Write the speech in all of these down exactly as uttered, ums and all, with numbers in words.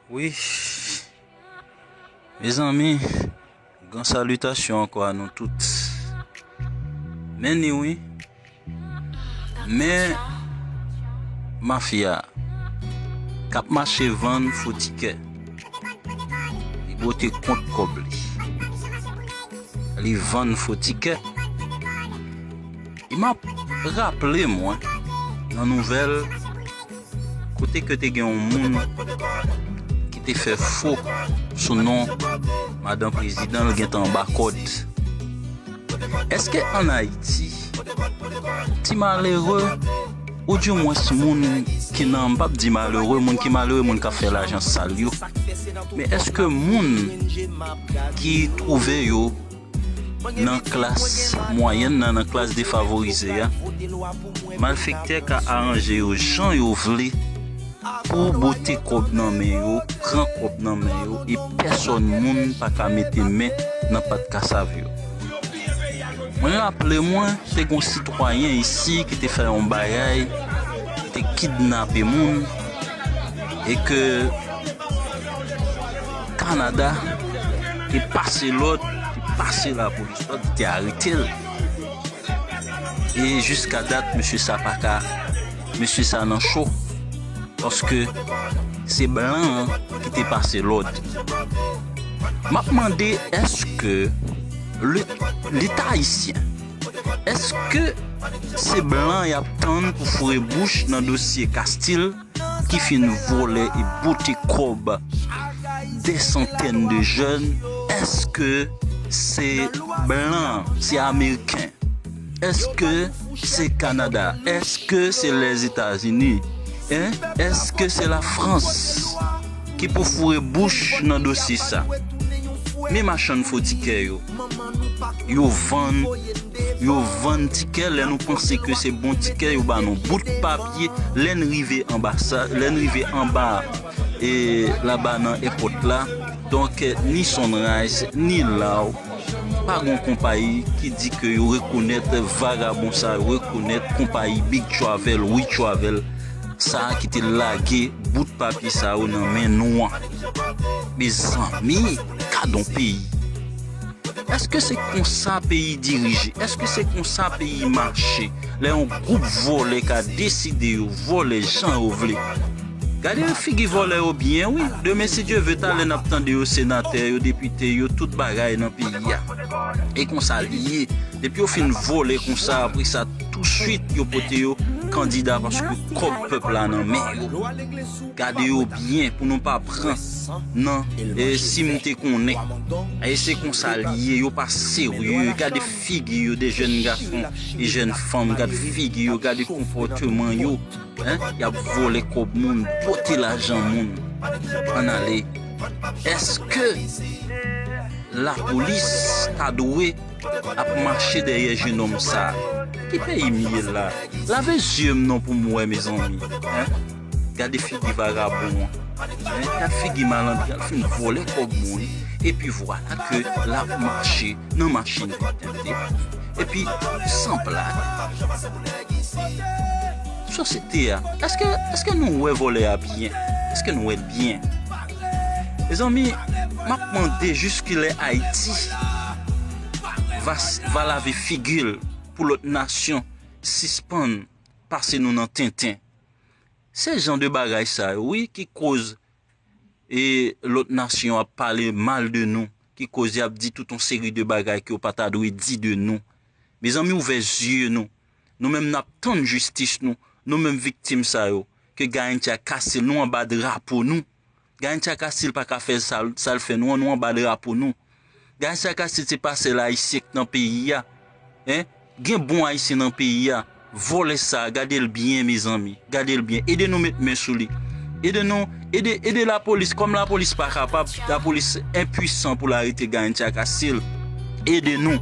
Wi, mezanmi, gran salitasyon ankò a nou tout. Men ni wi, men mafya k ap mache vann fo tikè. Li bote kont kòb li. Li vann fo tikè. E m ap raple mwen nan nouvèl kote ke te gen yon moun ki te fè fo sou non madan prezidan, l gentan anba kòd. Èske ann Ayiti, ti malere, oudimwens moun ki nan, m p ap di malere, moun ki malere, moun k ap fè lajan sal yo, men èske moun ki twouve yo nan klas mwayèn nan, nan klas defavorize a, malfektè ka aranje yo jan yo vle pou bote kòb nan men yo, pran kòb nan men yo, e pèsòn moun pa ka mete men nan pat kasav yo. Mwen raple mwen, te gon sitwayen isi ki te fè yon bagay, ki te kidnape moun, e ke Kanada te pase lòd, te pase lapolis lòd, te arete l. E jiska dat, mesye sa pa ka, mesye sa nan cho. Paske se blan an ki te pase lòd. M ap mande, èske le, Leta ayisyen, èske se blan y ap tann pou foure bouch nan dosye Kastil ki fin vòlè e bote kòb dè santèn de jèn? Èske se blan, se ameriken? Èske se Kanada? Èske se Lèzetazini? Hein? Èske se Lafrans ki pou foure bouch nan dosye sa? Men machann fo tikè yo, yo vann, yo vann tikè. Lè nou panse ke se bon tikè, yo ba nou bout papye. Lè n rive anba sa, lè n rive anba, e laba nan èpòt la, donk, ni Sunrise, ni Lao, pa gon konpayi ki di ke yo rekonèt vagabon sa, yo rekonèt konpayi Big Travel, We Travel sa ki te lage bout papye sa yo nan men nou an. Mezanmi, gad on peyi. Èske se konsa peyi dirije? Èske se konsa peyi mache? Lè yon gwoup vòlè ka deside yo vòlè jan yo vle. Gade figi vòlè yo byen, wi. Demen, si Dye ve, talè n ap tande yo senatè, yo depite, yo tout bagay nan peyi a. E konsa li ye. Depi yo fin vòlè konsa, apre sa, touswit yo pote yo kandida paske kòb pèp la nan men yo. Gade yo byen pou nou pa pran nan, e, si m te konnen. E se konsa li ye, yo pa serye. Gade figi yo, de jèn gason e jèn fanm, gade figi yo, gade konpòteman yo. Hein? Y ap vòlè kòb moun, pote lajan moun. Ann ale. Èske lapolis ta dwe ap mache dèyè jenòm sa? Ki peyi m ye la? Lave zye m non pou m wè, mezanmi. Hein? Gade figi vagabon an. Hein? Gade figi malandren an, fin vòlè kòb moun. Epi vwala ke l ap mache nan machin vitante. Epi, san blag. Sosyete a, èske, èske nou wè vòlè a byen? Èske nou wè l byen? Mezanmi, m ap mande jiskilè Ayiti va, va lave figi l pou lòt nasyon sispann pase nou nan tenten. Se jan de bagay sa yo, wi, ki koz e lòt nasyon ap pale mal de nou, ki koz y ap di tout yon seri de bagay ke yo pa ta dwe di de nou. Mezanmi, ouvè zye nou. Nou menm n ap tann jistis nou. Nou menm viktim sa yo, ke Gayen Tya Kasil, nou anba drapo nou. Gayen Tya Kasil pa ka fè sa, sa l fè nou an, nou anba drapo nou. Gayen Tya Kasil se pa sèl Ayisyen k nan peyi a. Hein? Gen bon Ayisyen nan peyi a. Vòlè sa, gade l byen, mezanmi. Gade l byen. Ede nou met men sou li. Ede nou, ede, ede lapolis. Kòm lapolis pa kapab, lapolis enpwisan pou l arete Gayen Tya Kasil. Ede nou.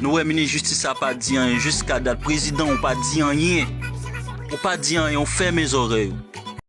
Nou wè minis jistis sa pa di anyen jiska dat. Prezidan ou pa di anyen. Ou pa di anyen, ou fèmen zòrèy ou.